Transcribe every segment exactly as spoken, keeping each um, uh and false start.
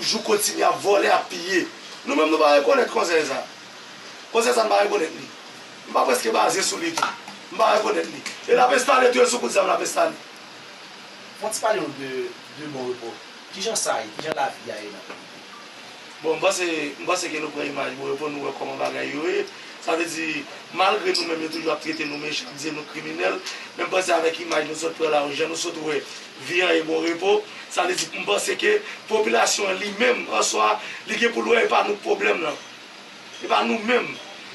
Jou kontinye ap vòlè, ap piye. Nou menm nou pa rekonèt konsèy sa. Konsèy sa n pa rekonèt li. M pa prèske baze sou li tou. M pa rekonèt li. E l ap enstale tou, e sou kout zam l ap enstale. Fon ti pale nou de, de Bon Repo. Kijan sa ye? Kijan lavi a ye nan Bon Repo? Bon, m panse, m panse ke nou pran imaj Bon Repo, nou wè kòman bagay yo ye. Sa vle di, malgre nou menm yo toujou ap trete nou mechan, ap di nou kriminèl, men m panse avèk imaj nou sot pran la, jan nou sot wè vi an ye Bon Repo, sa vle di, m panse ke popilasyon an li menm, an swa, li gen pou l wè e pa nou k pwoblèm nan. E pa nou menm.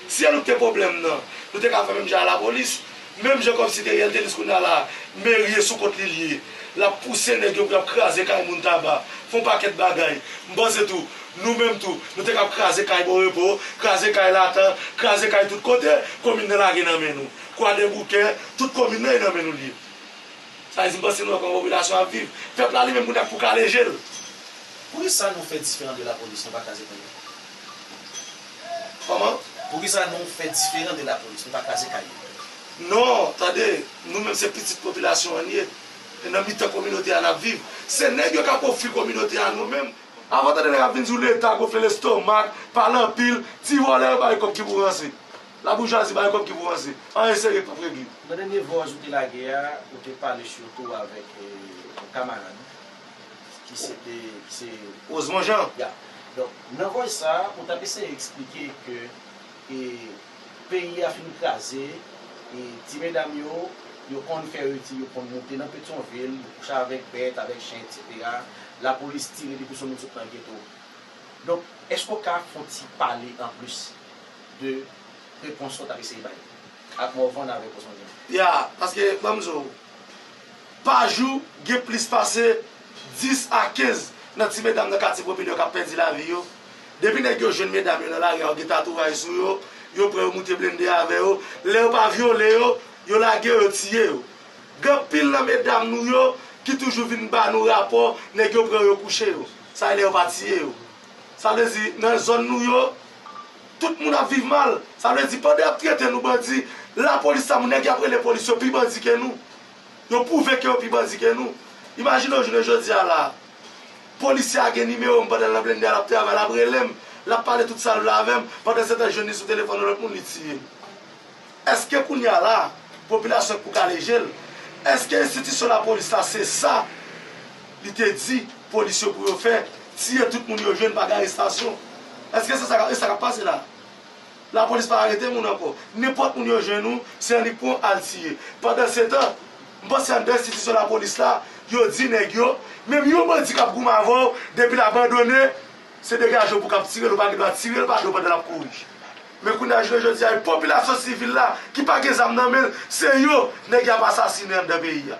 Si se nou k te pwoblèm nan, nou te ka fè menm jan a lapolis. Menm jan kòmsi Theriel te di kounye a la, meri e sou kont li l ye. L ap pouse nèg yo pou y ap kraze kay moun Taba, fè yon pakèt bagay. M panse tou, nou menm tou, nou te k ap kraze kay Bon Repo, kraze kay Latan, kraze kay tout kote, komin nan lage nan men nou. Kwadèboukè, tout komin nan e nan men nou l ye. Sa vle di m panse nou wè kòman popilasyon ap viv. Pèp la li menm kounye a k pou kale je l. Poukisa nou fè diferan de lapolis, nou pa kraze kay yo? Kòman? Poukisa nou fè diferan de lapolis, nou pa kraze kay yo? Non, tande, nou menm se pitit popilasyon an n ye. E nan mitan kominote a n ap viv. Se nèg yo k ap ofri kominote a nou menm. Avan tande nèg ap vin di w Leta gonfle lestomak, pale anpil, ti vòlè yo bay kòb ki pou ranse. Laboujwazi bay kòb ki pou ranse. Anyen serye k p ap regle. Nan dènye vòz ou te lage a, ou te pale sitou avèk yon kamarad ki se te ki se Rosemond Jean. Ya. Donk, nan vòz sa a, ou t ap eseye eksplike ke e, peyi a fin kraze, e, ti medam yo, yo konn fè reti, yo konn moute nan Petyonvil, yo kouche avèk bèt, avèk chen, etsetera. Lapolis tire depi sou moun sot nan geto. Donk, èske w ka fè yon ti pale anplis de repons sa w t ap eseye bay ak Morvan avèk Rosemond Jean? Ya, paske, ban m di w, pa jou, gen plis pase dis a kenz nan ti medam nan katye popilè yo k ap pèdi lavi yo. Depi nèg yo jwenn medam yo nan lari a, yo gen tatouaj sou yo, yo pran yo moute blende avè yo. Lè yo pa vyole yo, yo lage yo, yo tiye yo. Gen anpil nan medam nou yo ki toujou vin ba nou rapò, nèg yo pran yo kouche yo. Sa e lè yo pa tiye yo. Sa vle di, nan zòn nou yo, tout moun ap viv mal. Sa vle di, pandan y ap trete nou bandi, lapolis sa, moun nèg y ap rele polis yo pi bandi ke nou. Yo pwouve ke yo pi bandi ke nou. Imajine w jounen jodi a la, polisye a gen nimewo m, pandan l nan blende a, l ap travay, l ap rele m, l ap pale tout sa l vle avè m, pandan se tan, jwenn li sou telefòn yon lòt moun, li tiye m. Èske kounye a la, popilasyon k pou kale je l? Èske enstitisyon lapolis la se sa li te di polis yo pou yo fè, tiye tout moun yo jwenn, pa gen arestasyon? Èske se sa k ap, e sa k ap pase la? Lapolis pa arete moun ankò. Nenpòt moun yo jwenn ou, se annik pran w al tiye. Pandansetan, m panse anndan enstitisyon lapolis la, yo di nèg yo, menm yon bandi k ap goumen avè w, depi l abandone, se degaje w pou w kab tire l, ou pa gen dwa tire l pa do pandan l ap kouri. Men kounye a jounen jodi a, e popilasyon sivil la ki pa gen zam nan men l, se yo nèg y ap asasinen anndan peyi a.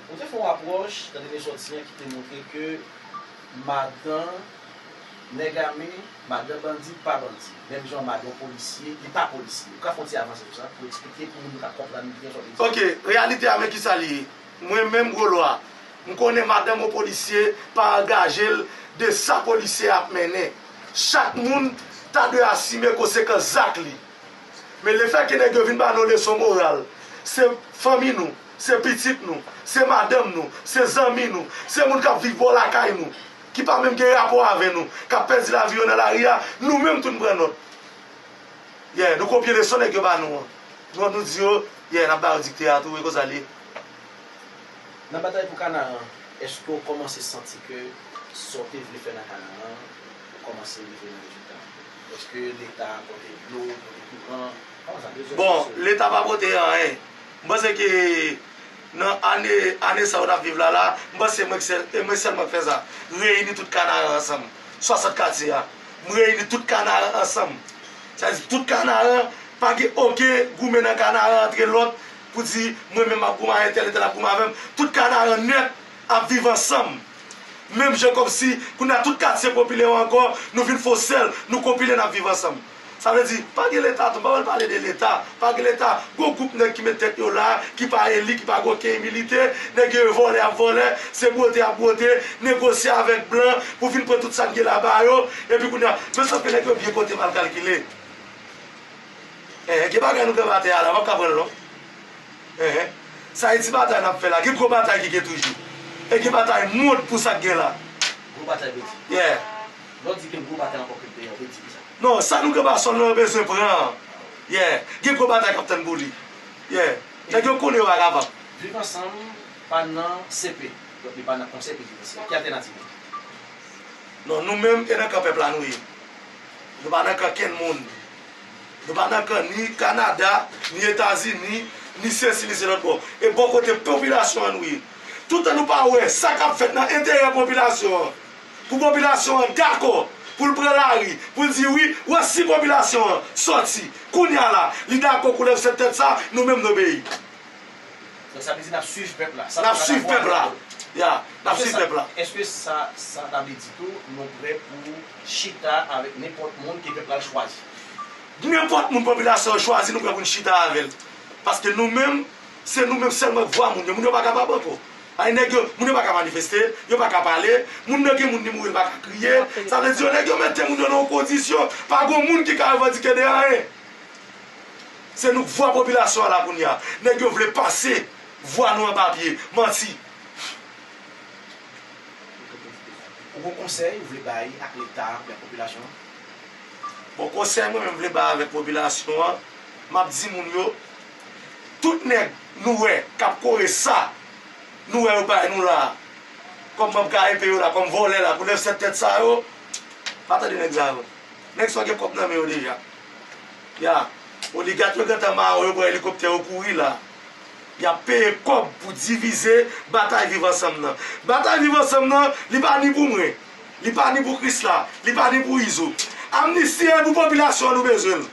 Ou te fè yon apwòch nan dènye sòti an ki te montre ke madan nèg ame, madan bandi pa bandi. Menm jan madan yon polisye, li pa polisye. Ou ka fè yon ti avanse sou sa pou eksplike pou moun yo ka konprann byen sa w vle di? Ok, reyalite a, men kisa li ye. Mwen menm, Gwo Lwa, m konnen madanm yon polisye pa angaje l de sa polisye a ap mennen. Chak moun ta dwe asime konsekans zak li. Men lefètke nèg yo vin ba nou leson moral, se fanmi nou, se pitit nou, se madanm nou, se zanmi nou, se moun k ap viv bò lakay nou, ki pa menm gen rapò avè nou, k ap pèdi lavi yo nan lari a, nou menm tou n pran nòt. Yeah, nou kopye leson nèg yo ba nou an. Nou, nou di yo, yeah, n ap ba yo dikte a tou, e konsa l ye. Nan batay pou Kanaran, èske w kòmanse santi ke sa w te vle fè nan Kanaran, ou kòmanse rive nan rezilta? Èske Leta pote dlo, pote kouran? Kòman sa te soti? Bon, Leta pa pote anyen. M panse ke nan ane, ane sa yo n ap viv la la, m panse mwen k sèl, e mwen sèlman k fè sa. Reyini tout Kanaran ansanm. Swasant katye a. M reyini tout Kanaran ansanm. Sa vle di tout Kanaran, pa gen okenn goumen nan Kanaran antre lòt pou di mwen menm m ap goumen ak entèl, entèl ap goumen avè m. Tout Kanaran nèt ap viv ansanm. Menm jan kòmsi kounye a tout katye popilè yo ankò, nou vin fè yon sèl, nou konpile, n ap viv ansanm. Sa vle di, pa gen Leta tou, m pa pral pale de Leta, pa gen Leta, gon gwoup nèg ki met tèt yo la, ki pa eli, ki pa gen okenn imilite, nèg yo vòlè y ap vòlè, se bwote y ap bwote, negosye avèk blan pou vin pran tout sa n gen la ba yo, epi kounye a, men sòf ke nèg yo byen konte mal kalkile. Enhen, gen bagay nou fè batay a la, m p ap ka pran l non. Enhen. Sa e ti batay n ap fè la, gen gwo batay ki gen toujou. E gen batay mond pou sa k gen la. Gwo batay vle di. Yeah. Lè w di gen gwo batay ankò ke peyi an vle di kisa? Non, sa nou gen pa sòl nou bezwen pran. Yeah. Gen gwo batay k ap tann pou li. Yeah. Nèg yo konnen yo pa kapab. Viv Ansanm pa nan C P. Donk, li pa nan Konsèy Prezidansyèl. Ki altènativ li? Non, nou menm, e nan kan pèp la nou ye. Nou pa nan kan kenn moun. Nou pa nan kan ni Kanada, ni Etazini, ni sesi, ni selòt bò. E bò kote popilasyon an nou ye. Toutan nou pa wè sa k ap fèt nan enterè popilasyon an, pou popilasyon an dakò, pou l pran lari, pou l di wi, wè si popilasyon an sòti, kounye a la, li dakò koulèv sèt tèt sa, nou menm n obeyi. Donk, sa vle di n ap swiv pèp la. N ap swiv pèp la. Ya, n ap swiv pèp la. Èske sa, sa ta vle di tou, nou prè pou chita avèk nenpòt moun ke pèp la chwazi? Nenpòt moun popilasyon an chwazi, nou prè pou n chita avè l. Paske nou menm, se nou menm sèlman k vwa moun yo. Moun yo pa kapab ankò. Ay, nèg yo, moun yo pa ka manifeste, yo pa ka pale. Moun nan gen moun li mouri, li pa ka kriye. Sa vle di yo, nèg yo mete moun yo nan yon kondisyon, pa gen moun ki ka revandike de anyen. Se nou k vwa popilasyon an la kounye a. Nèg yo vle pase vwa nou an papye. Manti. Ou gon konsèy ou vle bay ak Leta oubyen ak popilasyon an? Bon, konsèy mwen menm vle bay avèk popilasyon an, m ap di moun yo, tout nèg nou wè k ap kore sa nou wè yo bay nou la, kòm manm K M P yo la, kòm vòlè la, koulèv sèt tèt sa yo, pa tande nèg sa yo. Nèg sa yo gen kòb nan men yo deja. Ya, oligat yo gentan mawon, yo pran elikoptè, yo kouri la. Y ap peye kòb pou divize batay Viv Ansanm nan. Batay Viv Ansanm nan, li pa ni pou mwen, li pa ni pou Krisla, li pa ni pou Izo. Amnisti a e pou popilasyon an nou bezwen l.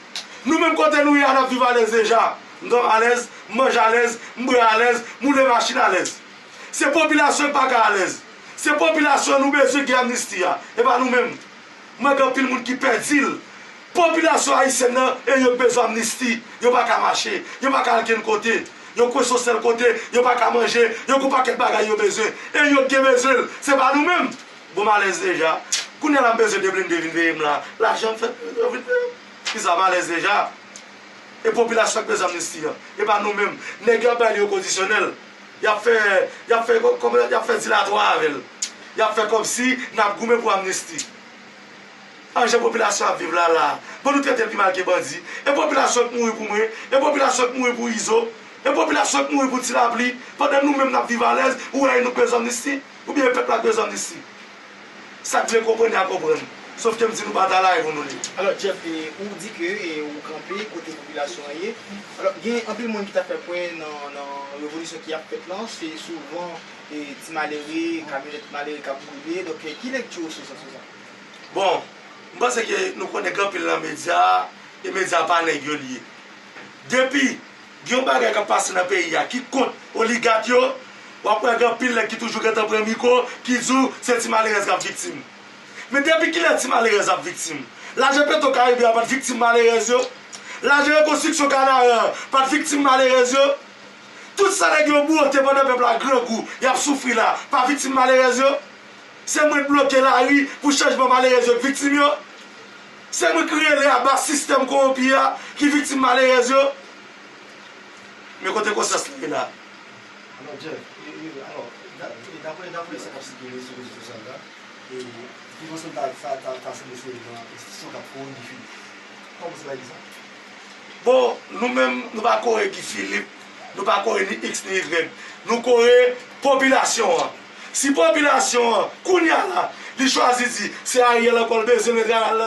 Nou menm kote nou ye a, n ap viv alèz deja. M dòmi alèz, m manje alèz, m bwè alèz, m woule machin alèz. Se popilasyon k pa ka alèz. Se popilasyon an nou bezwen gen amnisti a, e pa nou menm. Mwen gen anpil moun ki pèdi l. Popilasyon ayisyèn nan, e yo k bezwen amnisti. Yo pa ka mache, yo pa ka al kenn kote. Yo kwense yon sèl kote, yo pa ka manje, yo gen yon pakèt bagay yo bezwen. E yo k gen bezwen l, se pa nou menm. Bon, m alèz deja. Kounye a la m bezwen de blende vin veye m la. Lajan m fè yo vin veye m. Kisa, m alèz deja. E popilasyon k bezwen amnisti an. E pa nou menm. Nèg yo ap bay li yo kondisyonèl. Y ap fè, y ap fè, kòman, y ap fè dilatwa avè l. Y ap fè kòmsi n ap goumen pou amnisti. An jan popilasyon ap viv la la. Bon, nou trete l pi mal ke bandi. E popilasyon k mouri pou mwen. E popilasyon k mouri pou Izo. E popilasyon k mouri pou Ti Lapli. Pandan nou menm n ap viv alèz, ou wè e nou k bezwen amnisti? Oubyen e pèp la k bezwen amnisti? Sa k vle konprann, y a konprann. Sòf ke m di nou pa ta la e pou nou li. Alò, Jeff, e, ou di ke, e, ou kanpe kote popilasyon an ye. Alò, gen anpil moun ki ta fè pwen nan, nan revolisyon ki ap fèt lan, se souvan, e, ti malere, kamyonèt malere k ap boule. Donk, e, ki lekti ou sou sa, sou sa? Bon, m panse ke nou konnen gen anpil nan medya, e medya pa nèg yo li ye. Depi gen yon bagay k ap pase nan peyi a ki kont oligat yo, w ap wè gen anpil nèg ki toujou gentan pran mikwo, ki di w se ti malerèz k ap viktim. Men depi kilè ti malerèz ap viktim? Lajan Petro Karibe a pa t viktim malerèz yo? Lajan rekonstriksyon Kanaran an pa t viktim malerèz yo? Tout sa nèg yo bwote pandan pèp la grangou, y ap soufri la, pa viktim malerèz yo? Se mwen k bloke lari pou chanjman malerèz yo k viktim yo? Se mwen k rele anba sistèm kowonpi a ki viktim malerèz yo? Men kote konsyans lan ye la? Alò, Jeff, e, e, alò, da-, e, daprè, daprè sa k ap sikile sou rezo sosyal la, e, Viv Ansanm ta, ta, ta, ta sanble se yon enstitisyon k ap kore Guy Philippe. Sa w panse bagay sa? Bon, nou menm, nou pa kore Guy Philippe, nou pa kore ni X ni Y. Nou kore popilasyon an. Si popilasyon an, kounye a la, li chwazi di se Ariel ankò l bezwen, l